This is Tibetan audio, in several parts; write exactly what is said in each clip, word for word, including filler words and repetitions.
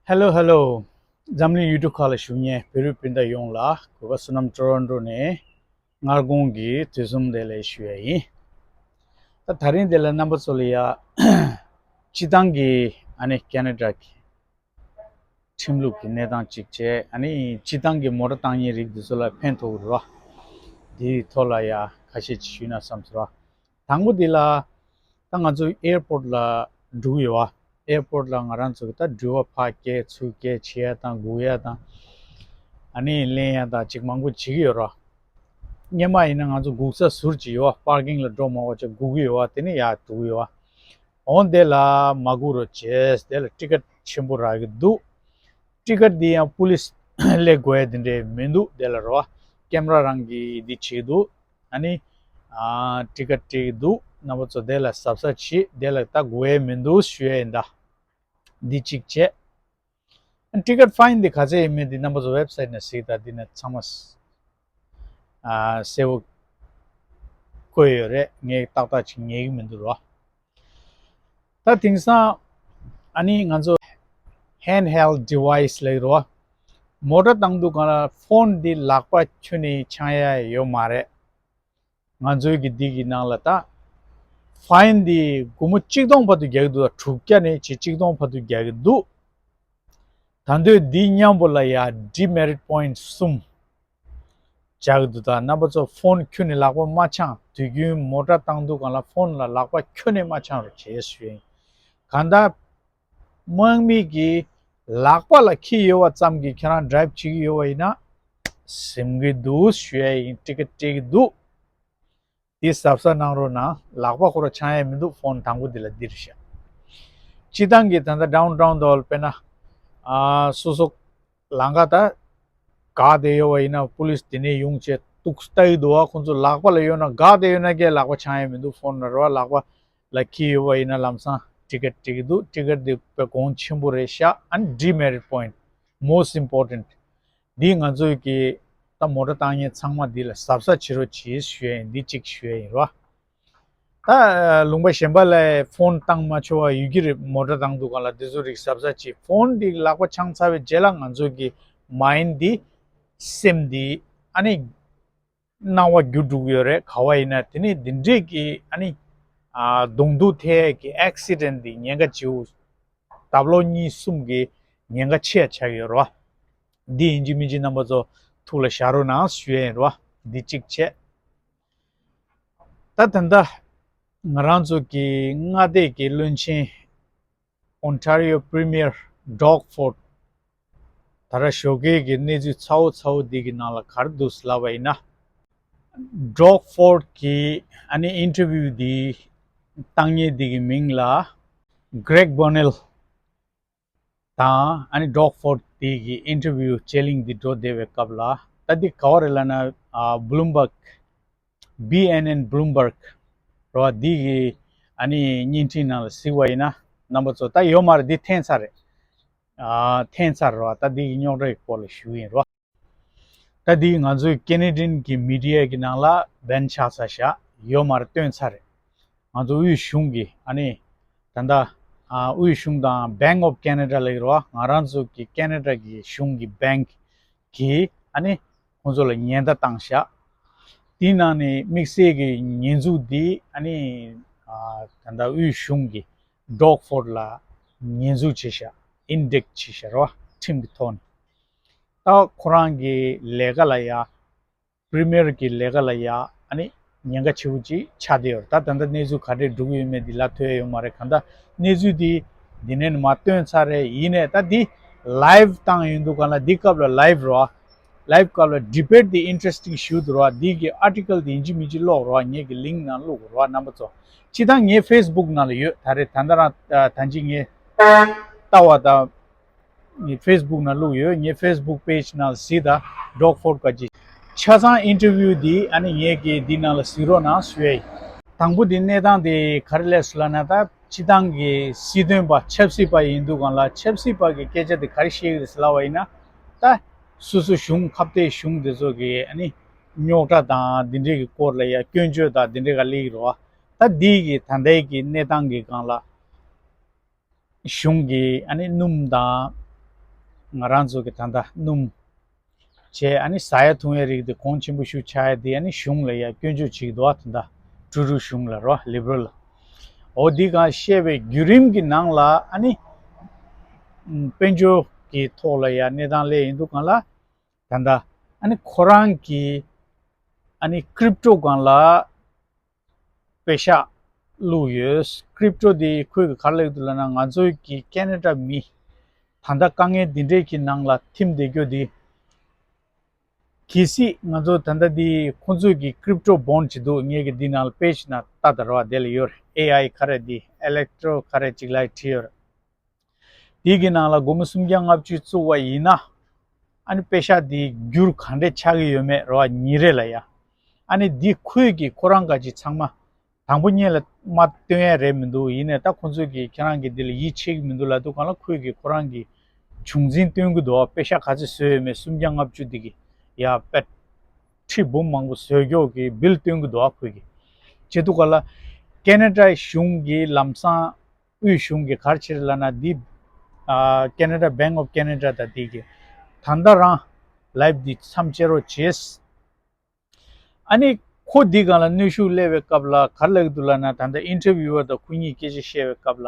Hello hello. འཛམ་གླིང་ཡུལ་གྲུ་ཁག་ལ་བཞུགས་མཁན་བོད་རིགས་སྤུན་ཟླ་ཡོངས་ལ་གུས་པ་བསོད་ནམས་ཊོ་རོན་ཊོ་ནས་སྔ་དགོང་གི་དུས་གསུམ་བདེ་ལེགས་ཞུ་ཡ་ཡིན། ད་དེ་རིང་འདི་ལ་རྣམ་པ་ཚོ་ལ་ཡ་སྤྱི་བཏང་གི་ཨ་ནི་ཁེ་ན་ཌ་གི་ཁྲིམས་ལུགས་ཀྱི་གནས་སྟངས་གཅིག་བྱས། ཨ་ནི་སྤྱི་བཏང་གི་མོ་ཊ་བཏང་མཁན་རིགས་འདི་ཚོ་ལ་ཕན་ཐོགས་རེད་བ། འདིའི་ཐོག་ལ་ཡ་ཁ་ཤས་ཅིག་ཞུས་ན་བསམ་སོང་ར། དང་པོ་འདི་ལ་ད་ང་ཚོ་ཨེར་པོར་ཊི་ལ་འགྲོ་གི་ཡོད་བ། ཨེར་པོར་ཊི་ལ་ང་རང་ཚོ་གི་ད་འགྲུལ་པ་ཕར་སྐྱེལ་ཚུར་སྐྱེལ་བྱེད་ཡ་དང་སྒུག་ཡ་དང་། ཨ་ནི་ལེན་ཡ་དང་ཅིག་མང་པོ་བྱེད་ཀྱི་ཡོད་ར། སྔོན་མ་ཡིན་ན་ང་ཚོ་སྒུག་ས་ཟུར་ཅིག་ཡོད་བ། པར་ཀིང་ལ་འགྲོ་མ་དགོས་བྱས་སྒུག་གི་ཡོད་བ། དེ་ནས་ཡར་འགྲོ་གི་ཡོད་བ། འོང་དེ་ལ་མ་སྒུག་རོགས་བྱས། དེ་ལ་ཊི་ཀེ་ཊི་ཆེན་པོ་རག་གི་འདུག། ཊི་ཀེ་ཊི་འདི་ཡང་པུ་ལིས་སླེབས་དགོས་ཡ་དེ་འདྲས་མི་འདུག། དེ་ལ་རོ་ཀེམ་ར་རང་གིས་འདི་བྱེད་འདུག། ཨ་ནི་ཨ་ཊི་ཀེ་ཊི་སྤྲད་ཀྱི་འདུག། རྣམ་པ་ཚོ་དེ་ལ་གཟབ་གཟབ་བྱེད། དེ་ལ་ད་དགོས་ཡ་མི་འདུག་ཞུ་ཡ་ཡིན་ད། འདི་གཅིག་བྱས། ཊི་ཀེ་ཊི་ཕའིན་འདི་ག་ཚད་ཡིན་མིན་འདི་རྣམ་པ་ཚོ་ཝེབ་སའིཊ་ནས་གཟིགས་དང་། འདི་ནས་ཚང་མ་ཨ་གསལ་པོ་བཀོད་ཡོད་རེད། ངས་ཏག་ཏག་ཅིག་ཉན་གི་མི་འདུག་རོ། ད་དེང་སང་ཨ་ནི་ང་ཚོ་ཧེན་ཌི་ཧེལ་ཌི་ཌི་ཝའི་སི་ལབ་ཀྱི་རེད་བ། མོ་ཊ་བཏང་དུས་སྒང་ལ་ཕོན་འདི་ལག་པ་ཁྱོན་ནས་འཆང་ཡ་ཡོད་མ་རེད། ང་ཚོའི་གི་འདི་གི་ནང་ལ་ད་ཕའིན་འདི་སྒོར་མོ་གཅིག་སྟོང་བར་དུ་རྒྱག་གི་འདུག། དྲུག་བརྒྱ་ནས་བྱས་གཅིག་སྟོང་བར་དུ་རྒྱག་གི་འདུག། ད་དུང་འདི་མཉམ་པོ་ལ་ཡ་ཌི་མེ་རིཊ་པོའིནཊ་གསུམ་བྱ་གི་འདུག། ད་རྣམ་པ་ཚོ་ཕོན་ཁྱོན་ནས་ལག་པ་མ་འཆང་། དུས་རྒྱུན་མོ་ཊ་བཏང་དུས་སྒང་ལ་ཕོན་ལ་ལག་པ་ཁྱོན་ནས་མ་འཆང་རོགས་བྱེད་ཞུ་ཡིན། གང་ལྟར་དམག་མི་གི་ལག་པ་ལ་འཁྱེར་ཡོད་པ་ཙམ་གྱིས་ཁྱེད་རང་ཌི་རའིབ་བྱེད་ཀྱི་ཡོད་པ་ཡིན་ན་ཟིན་གྱི་འདུག་ཞུ་ཡ་ཡིན། ཊི་ཀེ་ཊི་སྤྲད་ཀྱི་འདུག། འདི་གཟབ་གཟབ་གནང་རོགས་གནང་། ལག་པ་ཁོ་རང་འཆང་ཡ་མི་འདུག། ཕོན་དང་པོ་འདི་ལ་འདིར་བཞག། སྤྱི་བཏང་གི་ད་ལྟ་ཌའུན་ཊའུན་དུ་དཔེར་ན་ཨ་སོ་སོ་ལམ་ཁ་ད་འགག་བསྡད་ཡོད་པ་ཡིན་ན་པུ་ལིས་དེ་ནས་ཡོང་བྱས་གཏུགས་ལྟ་གི་འདུག་བ། ཁོང་ཚོ་ལག་པ་ལ་གཡོག་ན། འགག་བསྡད་ཡོད་ན་ཀྱེ་ལག་པ་འཆང་ཡ་མི་འདུག། ཕོན་ལ་རེད་བ། ལག་པ་ལ་འཁྱེར་ཡོད་པ་ཡིན་ན་ལམ་སང་ཊི་ཀེ་ཊི་སྤྲད་ཀྱི་འདུག། ཊི་ཀེ་ཊི་འདི་དཔེ་གོང་ཆེན་པོ་རེད་ཤག། ཨ་ནི་ཌི་མེ་རིཊ་པོའིནཊ་མོ་སི་ཊི་ཨིམ་པོར་ཊེནཊ། འདི་ང་ཚོའི་གི་ད་མོ་ཊ་བཏང་མཁན་ཚང་མ་འདི་ལ་གཟབ་གཟབ་བྱེད་རོགས་གྱིས་ཞུ་ཡ་ཡིན། འདི་གཅིག་ཞུ་ཡ་ཡིན་རོ། ད་ལུང་པ་གཞན་པ་ལ་ཕོན་བཏང་མ་ཆོག་པ་ཡོད་ཀྱི་རེད། མོ་ཊ་བཏང་དུས་སྒང་ལ་འདི་ཚོ་རིགས་གཟབ་གཟབ་བྱེད། ཕོན་འདི་ལག་པ་འཆང་ཚར་བའི་རྗེས་ལ་ང་ཚོའི་གི་མའིན་ཌི་འདི་སེམས་འདི་ཨ་ནི་སྣང་བ་འགྱུར་འགྲོ་གི་ཡོད་རེད། ག་བ་ཡིན་ན་དེ་ནི་འདི་འདྲས་ཀྱི་ཨ་ནི་ཨ་གདོང་ཐུག་ཐེབས་ཀྱི་ཨེག་སི་ཌེན་འདི་ཉེན་ཁ་ཆེ་བོ། ལྡབ་ལོག་གཉིས་གསུམ་གྱི་ཉེན་ཁ་ཆེ་ཆགས་ཡོད་རེད་བ། འདི་ཡིན་གཅིག་མིན་གཅིག་རྣམ་པ་ཚོ་ཐུགས་ལ་བཞག་རོགས་གནང་ཞུ་ཡ་ཡིན་རེད་བ། འདི་གཅིག་བྱས། ད་ད་ལྟ་ང་རང་ཚོ་གི་མངའ་སྡེ་གི་བློན་ཆེན་Ontario Premier Doug Ford ད་ར་ཞོགས་ཀས་ཀྱི་གནས་ཚུལ་ཚ་བོ་ཚ་བོ་འདི་གི་ནང་ལ་ག་རེ་འདུག་ལབ་པ་ཡིན་ན། Doug Ford གི་ཨ་ནི་ཨིན་ཊར་བིའུ་འདི་བཏང་མཁན་འདི་གི་མིང་ལ་Greg Bonnell དང་ཨ་ནི་Doug Ford འདི་གི་ཨིན་ཊར་བིའུ་དཔྱད་གླེང་འདི་འགྲོ་བསྡད་པའི་སྐབས་ལ། ད་འདི་ག་བ་རེད་ལབ་ན་ཨ་Bloomberg B N N Bloomberg རོ། འདི་གི་ཨ་ནི་བརྙན་འཕྲིན་ནང་ལ་གཟིགས་པ་ཡིན་ན་རྣམ་པ་ཚོ་ད་ཡོད་མ་རེད། འདི་འཐེན་ཚར་རེད། ཨ་འཐེན་ཚར་རོ། ད་འདི་གི་རྙོག་དྲ་གི་སྐོར་ལ་ཞུ་གི་ཡིན་རོ། ད་འདི་ང་ཚོའི་ཀེ་ནེ་ཌི་ཡན་གྱི་མི་ཌི་ཡ་གི་ནང་ལ་བྷན་ཆགས་ཚར་ཤག། ཡོད་མ་རེད། བཏོན་ཚར་རེད། ང་ཚོ་དབུས་གཞུང་གི་ཨ་ནི་ད་ལྟ་ཨ་དབུས་གཞུང་དང་Bank of Canada ལབ་ཀྱི་རེད་བ། ང་རང་ཚོ་གི་ཀེ་ནེ་ཌ་གི་གཞུང་གི་བྷེང་གིས་ཨ་ནི་ཁོང་ཚོ་ལ་ཉེན་བརྡ་བཏང་ཤག། དེའི་ནང་ནས་དམིགས་བསལ་གྱི་ཉེས་འཛུགས་འདི་ཨ་ནི་ཨ་ད་ལྟ་དབུས་གཞུང་གི་Doug Ford ལ་ཉེས་འཛུགས་བྱས་ཤག། ཨིན་ཌིག་བྱས་ཤག་རེད་བ། ཁྲིམས་ཀྱི་ཐོག་ནས། ད་ཁོ་རང་གི་ལས་ཀ་ལ་ཡ། པི་རི་མི་ཡར་གྱི་ལས་ཀ་ལ་ཡ་ཨ་ནི་ཉེན་ཁ་ཆེ་བོ་ཅིག་ཆགས་བསྡད་ཡོད་རེད། ད་ད་ལྟ་གནས་ཚུལ་ག་འདྲས་འགྲོ་གི་ཡོད་མེད་འདི་ལ་ཐོས་ཡ་ཡོད་མ་རེད། གང་ལྟར་གནས་ཚུལ་འདི་འདི་ནས་མར་བཏོན་ཚར་རེད། ཡིན་ནའི་ད་འདི་ལའིབ་བཏང་ཡོང་དུས་སྒང་ལ་འདི་སྐབས་ལ་ལའིབ་རོ། ལའིབ་སྐབས་ལ་ཌི་བེཊ་འདི་ཨིན་ཊ་རེ་སི་ཊིང་ཞེ་པོ་འདུག་རོ། འདི་གི་ཨར་ཊི་ཀལ་འདི་ཡིན་གཅིག་མིན་གཅིག་ཀློག་རོ། ངེད་ཀྱི་ལིང་ཀ་ནང་བླུགས་རོ་རྣམ་པ་ཚོ། སྤྱིར་བཏང་ངའི་ཕེ་སི་བུག་ནང་ལ་ཡོད། ད་རེས་ད་ལྟ་རང་ད་ཅི་ངས་ལྟ་བ་དང་། ངའི་ཕེ་སི་བུག་ནང་བླུགས་ཡོད། ངའི་ཕེ་སི་བུག་པེ་ཇི་ནང་གཟིགས་དང་། Doug Ford ག་ཅི། ཆ་ཚང་ཨིན་ཊར་བིའུ་འདི་ཨ་ནི་ངེད་ཀྱི་འདི་ནང་ལ་གཟིགས་རོགས་གནང་ཞུ་ཡ་ཡིན། དང་པོ་འདི་གནས་སྟངས་དེ་ག་རེ་སླེབས་སོང་ལབ་ན། ད་སྤྱིར་བཏང་གི་སྲིད་དོན་པ་ཆབ་སྲིད་པ་ཡིན་དུས་སྒང་ལ་ཆབ་སྲིད་པ་གི་སྐད་ཆ་དེ་ག་རེ་བཤད་ཀྱི་རེད་ཟེར་ལབ་པ་ཡིན་ན། ད་སོ་སོ་གཞུང་ཁ་གཏད་གཞུང་དེ་ཚོ་གི་ཨ་ནི་རྙོག་དྲ་དང་འདི་འདྲའི་གི་སྐོར་ལ་ཡ་སྐྱོན་བརྗོད་དང་འདི་འདྲའི་ག་སླེབས་ཀྱི་རེད་བ། ད་འདི་གི་ད་ལྟའི་གི་གནས་སྟངས་གི་སྒང་ལ། གཞུང་གི་ཨ་ནི་སྣུམ་དང་ ང་རང་ཚོ་གི་ད་ལྟ་སྣུམ་བྱས་ཨ་ནི་ཟ་ཡ་འཐུང་ཡ་རིགས་དེ་གོང་ཆེན་པོ་ཞིག་ཆགས་ཡ་དེ་ཨ་ནི་གཞུང་ལ་ཡ་སྐྱོན་བརྗོད་བྱེད་ཀྱི་འདུག་བ། ད་ལྟ་ཀྲུའུ་ཀྲུའུ་གཞུང་ལ་རོ་ལི་བྷ་རལ་ལ། འོ་འདི་གང་བཤད་པའི་བརྒྱུད་རིམ་གྱི་ནང་ལ་ཨ་ནི་དཔལ་འབྱོར་གྱི་ཐོག་ལ་ཡ་གནས་སྟངས་སླེབས་ཡིན་དུས་གང་ལ། ད་ལྟ་ཨ་ནི་ཁོ་རང་གི་ཨ་ནི་ཀྲིབ་ཀྲོ་སྒང་ལ་པེ་ཤག་བླུགས་ཡོད། ཀྲིབ་ཀྲོ་དེ་ཁོས་ག་རེ་ལབ་འདུག་ལབ་ན། ང་ཚོའི་གི་ཁེ་ན་ཌ་མི་ད་ལྟ་དཀའ་ངལ་འདི་འདྲས་ཀྱི་ནང་ལ་ཐིམ་བསྡད་རྒྱུ་དེ། གལ་སྲིད་ང་ཚོ་ད་ལྟ་འདི་ཁོང་ཚོས་ཀྱི་ཀྲིབ་ཀྲོ་བོན་ཅིག་འདུག་ངས་ཀྱི་འདི་ནང་ལ་པེ་ཇི་ནང་ལྟ་དང་ར་བ་དེ་ལ་ཡོད་རེད། ཨེ་ཨའི་ག་རེ་འདི་ཨེ་ལེག་ཀྲོ་ག་རེ་ཅིག་ལ་བྲིས་ཡོད་རེད། དེའི་གི་ནང་ལ་སྒོར་མོ་སུམ་བརྒྱ་ལྔ་བཅུ་བཙུགས་པ་ཡིན་ན། ཨ་ནི་པེ་ཤག་དེ་འགྱུར་ག་འདྲས་ཆགས་ཀྱི་ཡོད་མེད་རེད་བ། ཉིན་རེ་ལ་ཡ། ཨ་ནི་འདི་ཁོས་ཀྱི་ཁོ་རང་ག་ཅིག་ཚང་མ་དང་པོ་ཉིད་ལ་མ་སྟོན་ཡ་རེད་མི་འདུག་ཡིན་ནའི་ད་ཁོང་ཚོས་ཀྱི་ཁྱེད་རང་གི་འདི་ལ་ཡིད་ཆེས་ཀྱི་མི་འདུག་ལབ་དུས་གང་ལ་ཁོས་ཀྱི་ཁོ་རང་གི་བྱུང་འཛིན་སྟོན་གྱི་འདུག་པེ་ཤག་ག་ཚོད་བཟོས་ཡོད་མེད་སུམ་བརྒྱ་ལྔ་བཅུ་འདི་གི་ཡ་པད། ཁྲི་འབུམ་མང་པོ་བཟོས་ཀྱོག་གི་བིལ་སྟོན་གྱི་འདུག་ཨ། ཁོས་ཀྱི་བྱེད་དུས་ག་ལ་ཁེ་ན་ཌ་གཞུང་གི་ལམ་སང་དབུས་གཞུང་གི་ག་རེ་བྱེད་ལབ་ན་འདི། ཨ། Canada Bank of Canada དང་འདི་གི་ད་ལྟ་རང་ལའིབ་འདི་མཚམས་བཅད་རོགས་བྱེད། ཨ་ནི་ཁོ་འདི་སྒང་ལ་གནོན་ཤུགས་སླེབས་པའི་སྐབས་ལ་ག་རེ་ལབ་ཀྱི་འདུག་ལབ་ན། ད་ལྟ་ཨིན་ཊར་བིའུ་ཨར་དང་ཁོ་གཉིས་སྐད་ཆ་བཤད་པའི་སྐབས་ལ།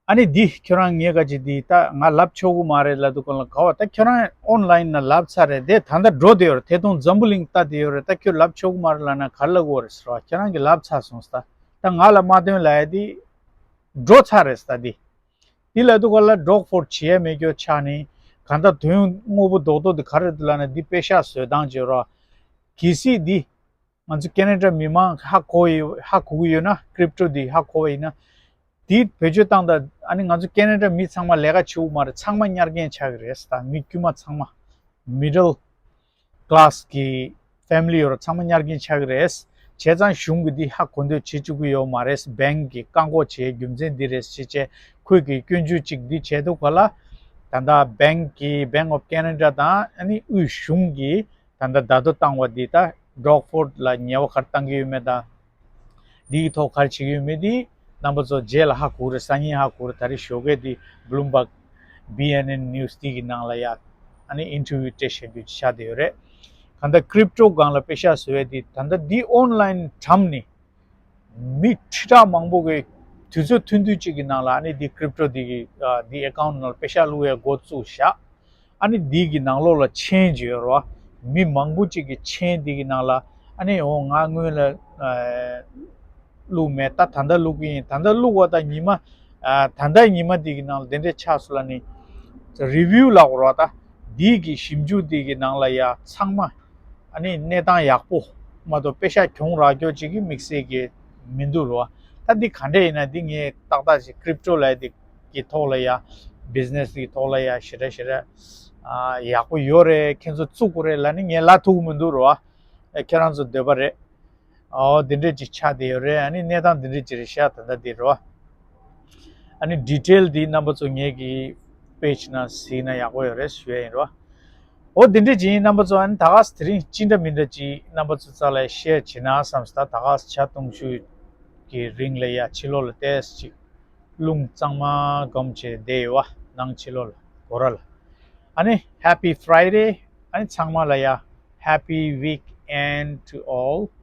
ཨ་ནི་འདི་ཁྱོད་རང་ངས་ག་ཅིག་འདི་ད་ང་ལབ་ཆོག་གི་མ་རེད་ལབ་དུས་གང་ལ་ག་བ་ད་ཁྱོད་རང་ཨོན་ལའིན་ན་ལབ་ཚར་རེད་དེ། ད་ལྟ་འགྲོ་བསྡད་ཡོད་རེད། ཐད་གཏོང་འཛམ་བུ་གླིང་ལྟ་བསྡད་ཡོད་རེད། ད་ཁྱོད་ལབ་ཆོག་གི་མ་རེད་ལབ་ན་ག་རེ་ལབ་དགོས་རེད་ཟེར་བ། ཁྱོད་རང་གིས་ལབ་ཚར་སོང་ཟེར། ད་ང་ལ་མ་སྟོན་ལབ་ཡ་འདི་འགྲོ་ཚར་རེད་ཟེར། ད་འདི་འདི་ལབ་དུས་གང་ལ་ཌོག་ཕོར་བྱེད་ཡ་མེད་ཀྱོག་ཆགས་ནི་གང་ལྟར་དོན་དངོས་པོ་རྡོག་རྡོག་འདི་ག་རེ་རེད་ལབ་ན་འདི་པེ་ཤག་བཟོ་སྟངས་བྱེད་རོགས། གལ་སྲིད་འདི་ང་ཚོ་ཁེ་ན་ཌ་མི་མང་ཧ་གོ་ཡི་ཧ་གོ་གི་ཡོད་ན། ཀྲིབ་ཀྲོ་འདི་ཧ་གོ་བ་ཡིན་ན། འདི་བེད་སྤྱོད་བཏང་ད། ཨ་ནི་ང་ཚོ་ཁེ་ན་ཌ་མི་ཚང་མ་ལས་ཀ་བྱེད་དགོས་མ་རེད། ཚང་མ་གཉར་མཁན་ཆགས་ཀྱི་རེད། ད་མི་དཀྱུས་མ་ཚང་མ་མི་ཌལ་ཀ་ལ་སི་གི་ཕེ་མི་ལི་ཡོད་རེད། ཚང་མ་གཉར་མཁན་ཆགས་ཀྱི་རེད། བྱས་ཙང་གཞུང་གིས་འདི་ཧ་གོ་འདོད་བྱེད་བཅུག་གི་ཡོད་མ་རེད། བེང་གིས་བཀག་འགོག་བྱས་རྒྱུ་མཚན་འདི་རེད་ཟེར་བྱས་ཁོས་ཀྱི་སྐྱོན་བརྗོད་ཅིག་འདི་བྱས་འདུག་ག་ལ། ད་ལྟ་བེང་གི་Bank of Canada དང་ཨ་ནི་དབུས་གཞུང་གིས་ད་ལྟ་བརྡ་ཐོ་བཏང་བ་འདི་ད་ཌོག་ཕོར་ལ་ཉེས་པ་ག་རེ་བཏང་གི་ཡོད་མེད་དང་། འདིའི་ཐོག་ག་རེ་བྱེད་ཀྱི་ཡོད་མེད་འདི་རྣམ་པ་ཚོ་རྗེས་ལ་ཧ་གོ་རེད། སང་ཉིན་ཧ་གོ་རེད། ད་རེས་ཞོགས་ཀས་འདི་Bloomberg B N N News འདི་གི་ནང་ལ་ཡ་ཨ་ནི་ཨིན་ཊར་བིའུ་སྤྲད་བཞག་རྒྱུ་ཆགས་བསྡད་ཡོད་རེད། གང་ལྟར་ཀྲིབ་ཀྲོ་སྒང་ལ་པེ་ཤག་བཟོ་བའི་འདི་ད་ལྟ་འདི་ཨོན་ལའིན་གྲམ་ནས་མི་ཁྲི་ཕྲག་མང་པོ་གི་དུས་ཚོད་ཐུང་ཐུང་གཅིག་གི་ནང་ལ་ཨ་ནི་འདི་ཀྲིབ་ཀྲོ་འདི་གི་ཨ་འདི་ཨེ་ཀའུན་ཊི་ནང་ལ་པེ་ཤག་བླུག་ཡ་འགོ་བཙུགས་བཞག་ཨ་ནི་འདི་གི་ནང་ལོགས་ལ་ཆེན་ཅིག་ཡོད་རེད་བ། མི་མང་པོ་ཅིག་གི་ཆེན་འདི་གི་ནང་ལ་ཨ་ནི་འོ་ང་སྔོན་ལ་ཨ་བླུགས་མེད། ད་ད་ལྟ་བླུག་གི་ཡིན། ད་ལྟ་བླུག་པ་ད་ཉི་མ་ཨ་ད་ལྟ་ཉི་མ་འདི་གི་ནང་ལ་དེ་འདྲས་ཆགས་སོང་ལབ་ནི་རི་བིའུ་ལབ་དགོས་རེད་བ། ད་འདི་གི་ཞིབ་འཇུག་འདི་གི་ནང་ལ་ཡ་ཚང་མ་ཨ་ནི་གནས་སྟངས་ཡག་པོ་མ་གཏོགས་པེ་ཤག་གྱོང་རག་རྒྱུ་ཅིག་གི་དམིགས་བསལ་གྱི་མི་འདུག་རེད་བ། ད་འདི་ག་འདྲས་ཡིན་ན་འདི་ངས་ཏག་ཏག་ཅིག་ཀྲིབ་ཀྲོ་ལབ་ཡ་འདི་གི་ཐོག་ལ་ཡ་བི་ཛི་ནེ་སི་གི་ཐོག་ལ་ཡ་ཞེ་དྲག་ཞེ་དྲག་ཨ་ཡག་པོ་ཡོད་རེད། ཁྱེད་ཚོ་བཙུགས་དགོས་རེད་ལབ་ནི་ངས་ལབ་ཐུབ་ཀྱི་མི་འདུག་རེད་བ། ཨ་ཁྱེད་རང་ཚོ་འདོད་པ་རེད། ཨོ་འདི་འདྲས་ཅིག་ཆགས་བསྡད་ཡོད་རེད། ཨ་ནི་གནས་སྟངས་འདི་འདྲས་ཅིག་རེད་ཤག་ད་ལྟ་འདི་རེད་བ། ཨ་ནི་ཌི་ཊེལ་འདི་རྣམ་པ་ཚོ་ངེད་ཀྱི་པེ་ཇི་ནང་གཟིགས་ན་ཡག་པོ་ཡོད་རེད་ཞུ་ཡ་ཡིན་རེད་བ། ཨོ་འདི་འདྲས་ཅིག་ཡིན། རྣམ་པ་ཚོ་ཨ་ནི་ད་ག་སེ་དེ་རིང་ཅི་འདྲ་མི་འདྲ་ཅིག་རྣམ་པ་ཚོ་རྩ་ལ་ཤེར་བྱེད་ན་བསམ་སོང་། ད་ད་ག་སེ་ཆ་སྟོང་ཤུ་གི་རིང་ལ་ཡ་ཕྱི་ལོགས་ལ་ཏོག་ཙམ་ཅིག་རླུང་གཙང་མ་སྒོམ་བྱས་བསྡད་ཡོད་བ། ནང་ཕྱི་ལོགས་ལ་སྒོ་ར་ལ། ཨ་ནི་Happy Friday། ཨ་ནི་ཚང་མ་ལ་ཡ་Happy weekend to all།